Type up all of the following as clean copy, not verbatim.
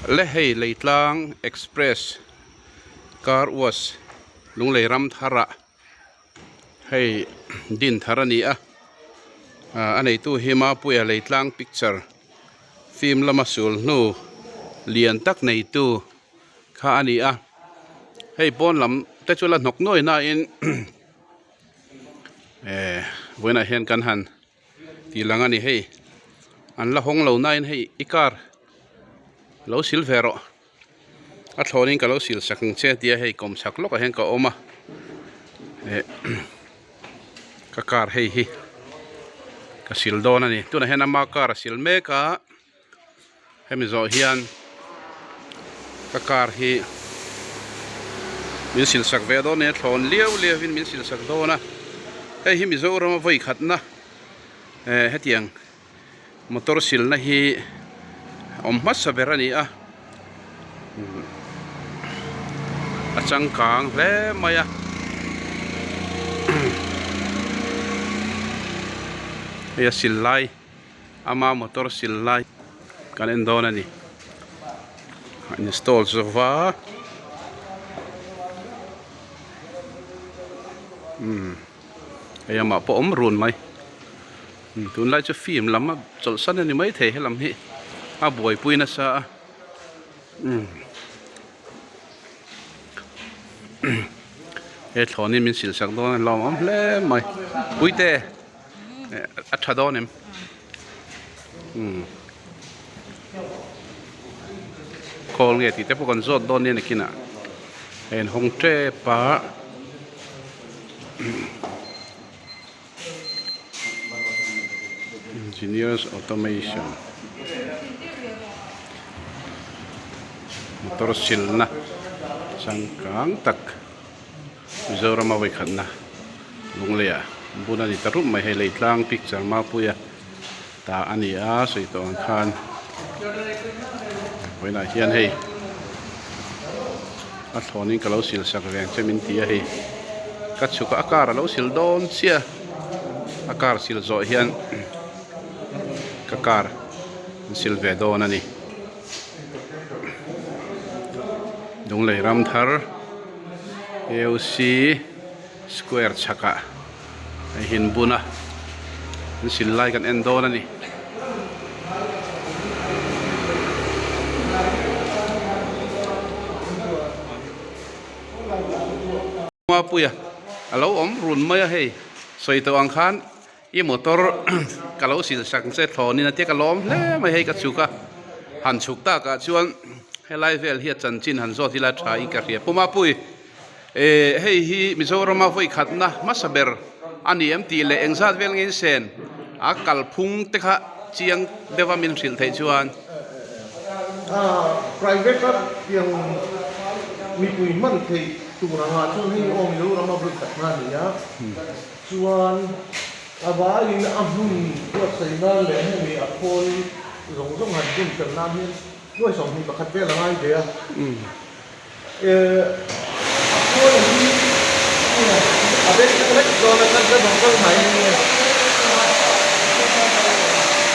Le hei Leitlang Express Car Wash Lunglei ram tharah hei din thar a ni a ah a neitu hi Mapuia Leitlang Picture film lama sul hnu lian tak neitu kha a ni a hei pawn lam te chu la hnawk nuai nain eh vawiinah hian kan han tih lang a ni hei an la hawng lo nain hei i car lo sil ve rawh a thlawnin ka lo sil sak ang che tia hei kawm chhak lawkah hian ka awm a eh ka car hei hi ka sil dawn a ni tunah hian ama car a sil mek a. Hemi zawh hian ka car hi min sil sak ve dawn nia thlawn liau liau in min sil sak dawn a hei hi Mizoram a vawi khatna eh hetiang motor silna hi awm hmasa ber a ni a a changkang hle mai a hei a sil lai. Ama motor sil lai kan en dawn a ni a install zo va umm hei amah pawh awm run mai tunlai chu film lam a chawlhsan a ni maithei helam hi a buaipui nasa a umm he thlawnin min sil sak dawn a lawmawm hle mai puite. A tha dawn em? Umm khawl nge tih te pawh kan zawt dawn nia nakinah a inhawng tep a engineers automation motor silna changkang tak. Mizorama vawikhatna Lungleiah bun a ni ta rup mai hei Leitlang picture Mapuia ta a ni a sawi tawh ang khan vawiinah hian hei a thlawnin ka lo sil sak ve ang che min ti a hei ka chhuk a a car a lo sil dawn chiah a car sil zawh hian ka car an sil ve dawn a ni. Lunglei ram thar AOC square chhakah a inbun a an sil lai kan en dawn a ni. Mapuia a lo awm run mai a hei sawi tawh ang khan i motor ka lo sil sak che thlawnin a tia ka lawm hle mai hei ka chhuk a han chhuk takah chuan helai vel hi a chanchin han zawt ila tha in ka hria pu Mapui eh hei hi Mizorama vawi khatna hmasa ber a ni em tih leh engzat vel nge in sen a kalphung te kha chiang deuha min hrilh theih chuan. Private a piang mipui hman theih tur angah chuan hei aw Mizoram a vawi khat hna a ni a, chuan a vaiin a hmun buatsaih nan leh hemi a khawl zawng zawng han bun fel nan hian nuai 21 vel a ngai ve a. A khawl hi a beng thleng hlek dawn a kan ka zawng zawng mai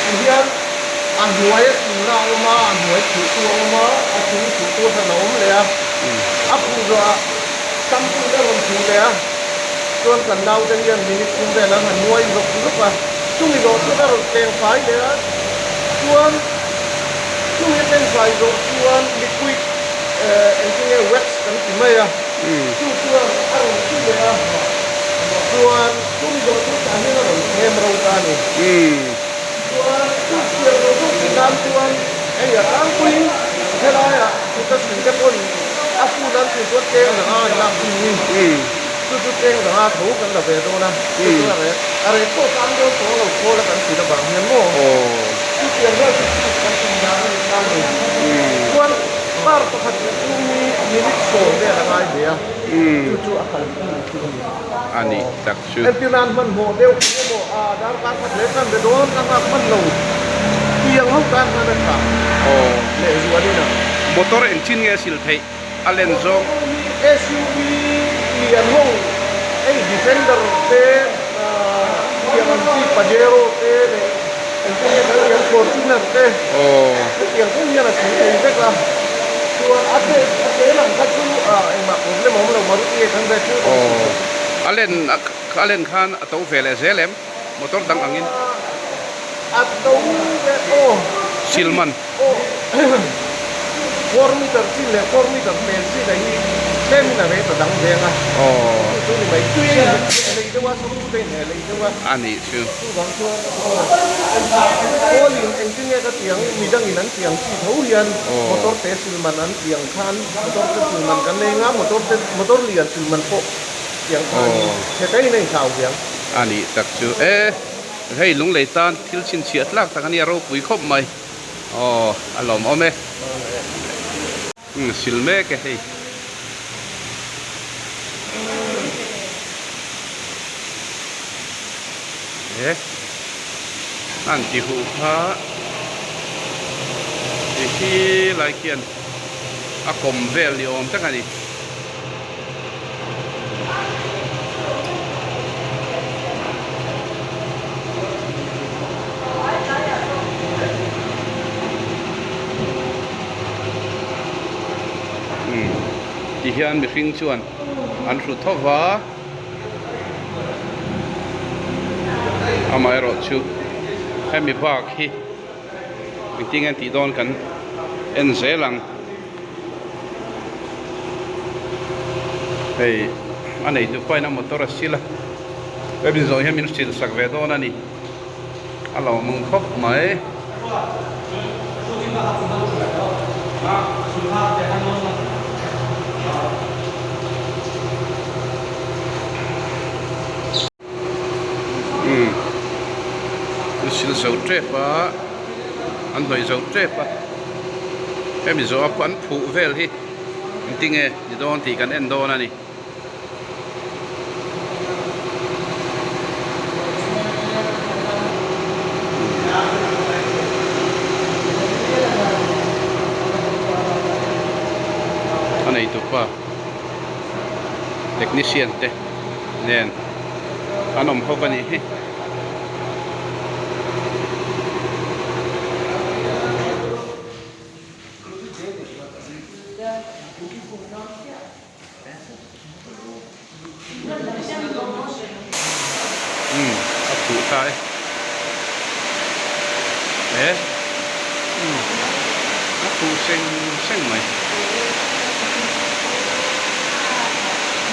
tihian a hnuai a chhunna a awm a a hnuai khuhtu a awm a a chung khuhtu a hran a awm leh a a khuh zawhah shampoo te a rawn khuh leh a chuan kan naute hian minute thum vel an han nuai zawk zawk a chumi zawh chuan a rawn tleng fai leh a chuan chumi a tleng fai zawh chuan liquid Engtin nge wax kan ti mai a, chu chuan a rawn ti leh a, chuan chumi zawh chu tah hian a rawn thlem ro ta a ni. Chuan chu chhiar zawh zawh tih nan chuan hei a tlangpuiin helaiah kuta sin te pawn a phun an tih chuan cheng danga an lak thin hi, chu chu cheng danga tho kan la ve dawn a, chu chu a rek a rek pawh sang dawn tawng lo khawl a kan sin avang hian maw chutiang vel chu chu kan tum dan a ni ta a ni. Chuan. Car pakhat leh chung hi minute 10 vel a ngai ve a, chu chu a kalpui chu a ni. A ni tak chu. Entir nan hmanhmawh deuh eng emaw a darkar khat leh tan ve dawn ka nghak hman lo tiang ho tan khan a tha leh zualin a. Motor engchin nge a sil theih a len zawng? Motor hi SUV lian ho hei Defender te tiang ang chi Pajero te leh engtin nge kan tiang Fortuner te hetiang pawh hian a sil thei vek a. Chuan a te a te lang kha chu engmah problem a awm lo Maruti 800 chu kan sil sak. A len a len khan a to ve leh zel em motor dang angin? A to ve aw. Sil man. Aw 4 meter chin leh 4 meter pel chin a hi tlemin a rate a dang veng a. Chu chu ni mai tui a in lei deuh a saru te in heh lei deuh a. A nih chu. Chuvang chuan Kawlin engtin nge ka tiang midangin an tiang chi tho hian motor te silman an tiang khan motor te silman kan nei nga motor te motor lian silman pawh tiang khanin chhe in a inthlau hiang. A nih tak chu e hei lunglei tan thil chhinchhiah tlak tak a nia ropui khawp mai aw a lawmawm e. Umm sil mek e hei. He an ti huh kha ti khi lai khian a kawm vel ni awm tak a ni. Ti hian mihring chuan an hru tho va amaherawh chu hemi bak hi engtin nge an tih dawn kan en zel ang hei a neitu pahin a motor a sil a hemi zawh hian min sil sak ve dawn a ni. A lo mung khawp mai. Umm an sil zo tep a an hnawih zo tep a hemi zawh a an phuh vel hi engtinge ni dawn tih kan en dawn a ni. A neitupa technician te nen an awm ho a nih hi. Umm a khuh ta e he umm a khuh seng seng mai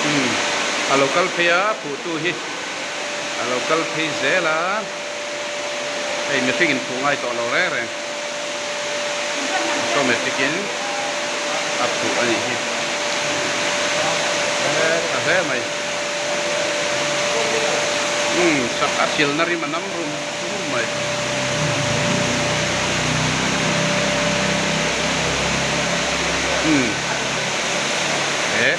umm a lo kal phei a khuh tu hi a lo kal phei zel a hei mihring in khuh ngai tawh lo reng reng automatic in a phuh a nih hi tha hle mai umm sak a silna rim a nam rum rum mai. Umm he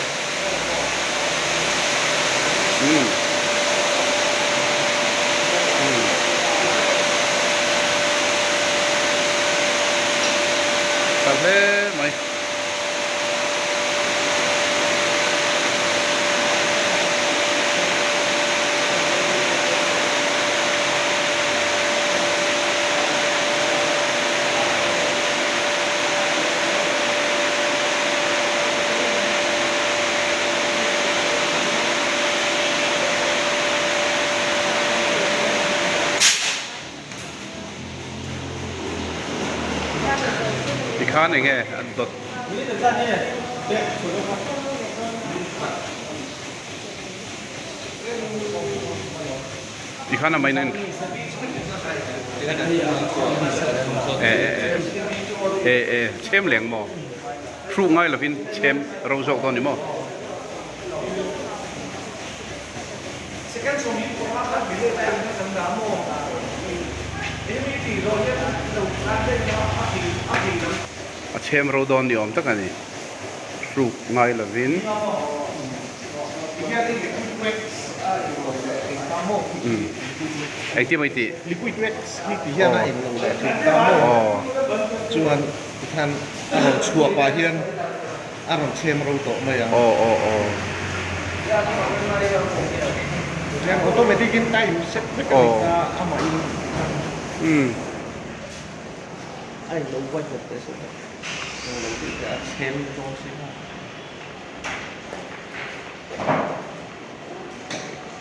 umm umm. Tha hle mai. Tikhan enge an dawt. Tikhan a main en e e e chhem leng maw hruh ngai lovin chhem ro zawk dawn ni maw. A chhem ro dawn ni awm tak a ni. Hruk ngai lovin. Engtin mai tih? Liquid wax hi ti hian a englo leh thin ta maw? Chuan tikhan a rawn chhuah pah hian. A rawn chhem ro tawh mai ang. Aw aw aw. Chuan automatic in time set vek a ni ta amah in. Umm. A in lo vai hlawk teh sawt a. Englo tih te a chhem dawn si maw.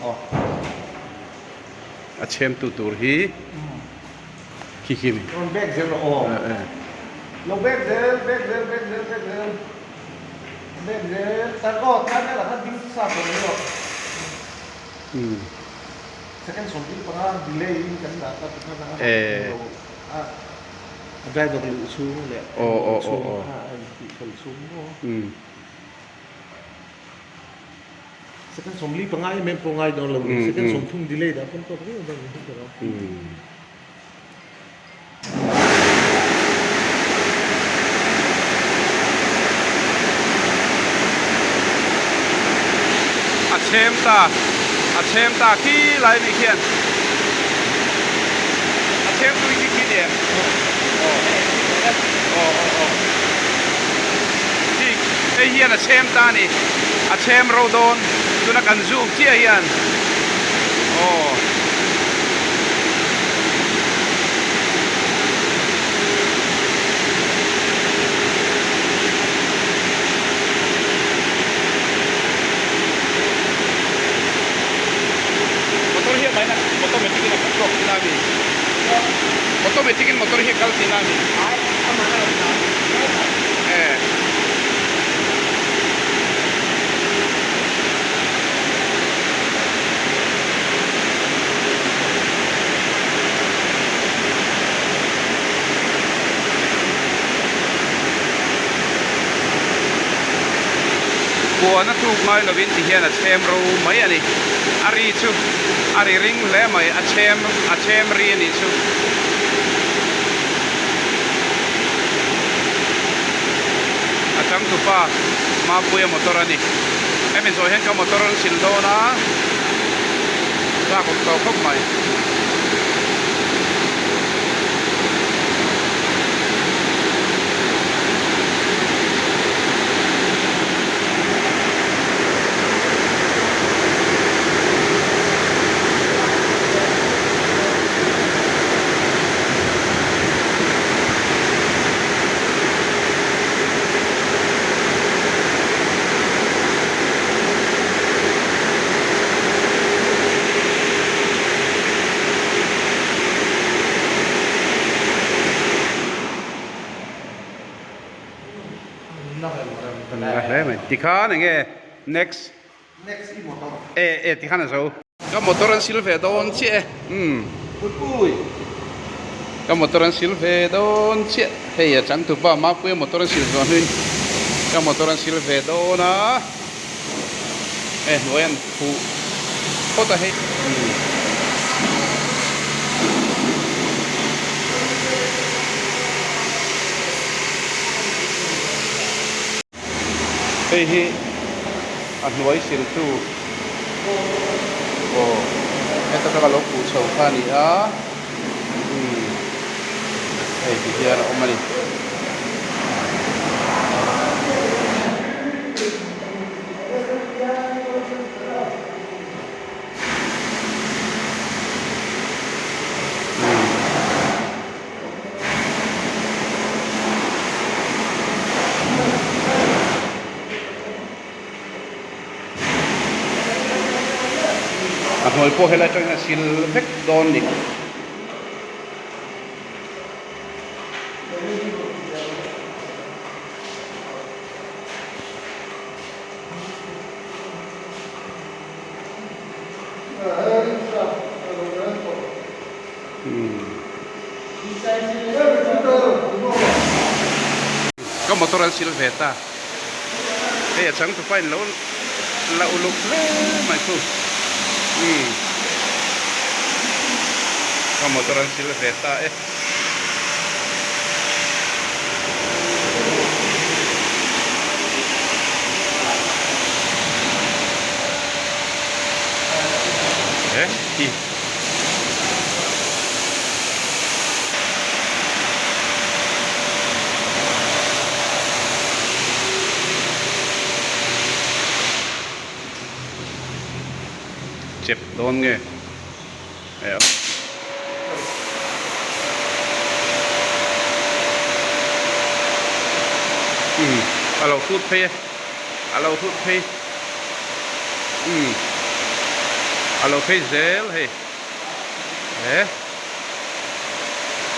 Aw. A chhem tu tur hi khi khi mi. Rawn bek zel rawh aw. Lo bek zel, bek zel, bek zel, bek zel. Bek zel. Tar aw, tlai velah khan ding sa tawh mai rawh. Second 15 delay in kan dah ta tikhan a a a driver luh chhung leh luh chhung kha a intih fel chhung maw. Second 45 em em pawh ngai dawn lo second 30 delay dah pawn tawk viau dawn ni ka rawh. A chhem ta a chhem ta khi lai ni khian a chhem tui khi khi ni em aw aw aw aw khi hei hian a chhem ta a ni a chhem ro dawn tuna kan zoom chiah hian aw. Motor hi a main a automatic in a kal chhuak thin a mi automatic in motor hi a kal thin a mi eh. Puan a tluk ngai lovin ti hian a chhem ro mai a ni. A ri chu a ri ring hle mai, a chhem a chhem ri a nih chu. A changtupa Mapuia motor a ni. Hemi zawh hian ka motor an sil dawn a, chak awm tawh khawp mai. Tikhan enge next Next i motor. E e tikhan a zo. Ka motor an sil ve dawn chiah e umm. Pui pui. Ka motor an sil ve dawn chiah hei a changtupa Mapuia motor an sil zawh hnuin ka motor an sil ve dawn a e hnuai an phuh phawt a hei umm. Hei hi a hnuai siltu aw heta taka lo khuh chho kha a ni a umm hei ti hian a awm a ni. A hnuai pawh helai atangin a sil vek dawn ni. Ka motor an sil ve ta hei a changtupa in lo la uluk hle mai chu umm ka motor an sil ve ta e. Chep dawn nge eh Umm a lo hrut phei e a lo hrut phei umm a lo phei zel hei he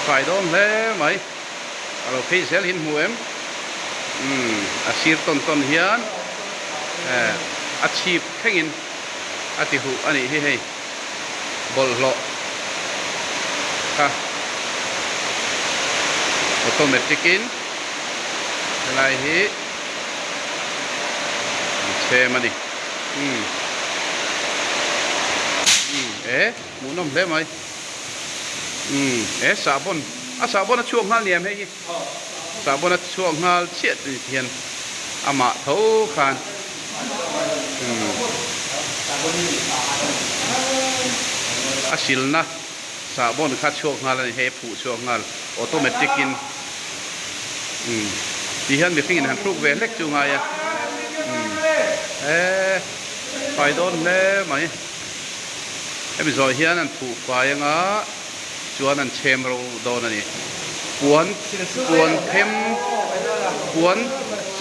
fai dawn hle mai a lo phei zel hi an hmu em umm a sir tawn tawn hian eh a chhip thlengin a ti huh a nih hi hei bawlhhlawh kha automatic in helai hi an chhem a ni umm umm e hmuhnawm hle mai umm e sahbawn a sahbawn a chhuak nghal niam hei hi sahbawn a chhuak nghal chiah tih hian amah tho khan umm a silna sahbawn kha chhuak nghal a ni hei a phuh chhuak nghal automatic in umm ti hian mihring in han hruk ve hlek chu ngai a umm he fai dawn hle mai hemi zawh hian an phuh fai anga chuan an chhem ro dawn a ni puan puan them puan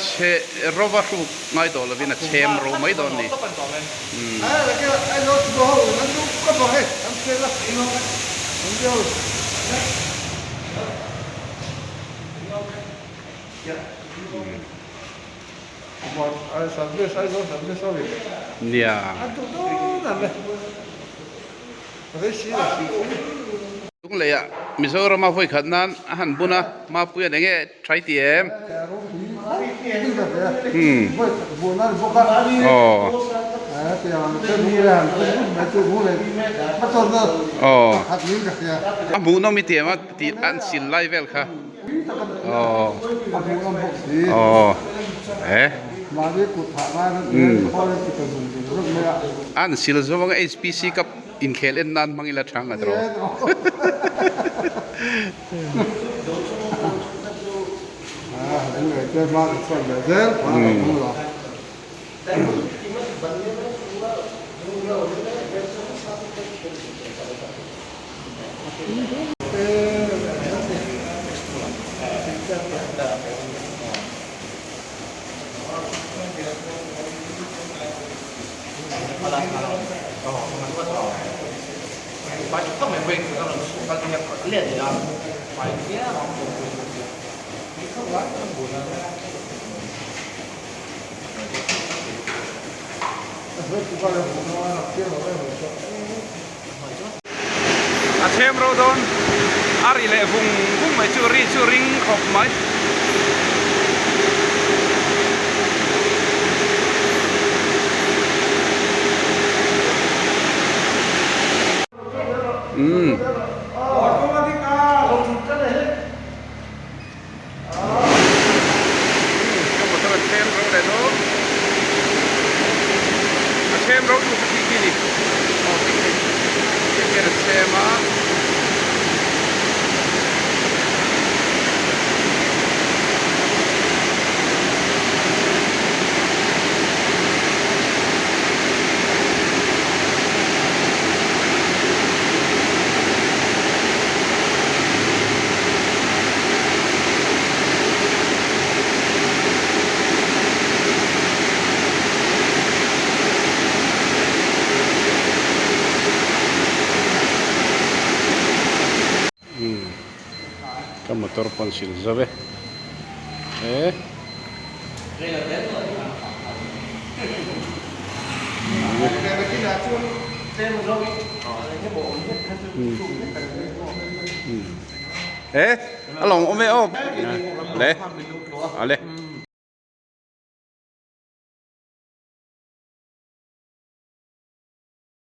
chhe rova hruk ngai tawh lovin a chhem ro mai dawn a ni umm. Nia. Lungleiah Mizorama vawi khat nan a han bun a, Mapuia'n eng nge try ti em? Aw. Aw. A hmuhnawm i ti em a tih an sil lai vel kha. Aw. Aw. E. An sil zawng HPC cup Inkhel en nan hmang ila thang a tawh. A chhem ro dawn a ri leh vung vung mai chu ri chu ring khawp mai. Umm. Ka motor a chhem ro leh dawn. A chhem ro tur ka tih khi ni. Aw tih khi. Khi khian a chhem a. Umm ka motor pawn sil zo e he. He a lawng awm e aw le ale.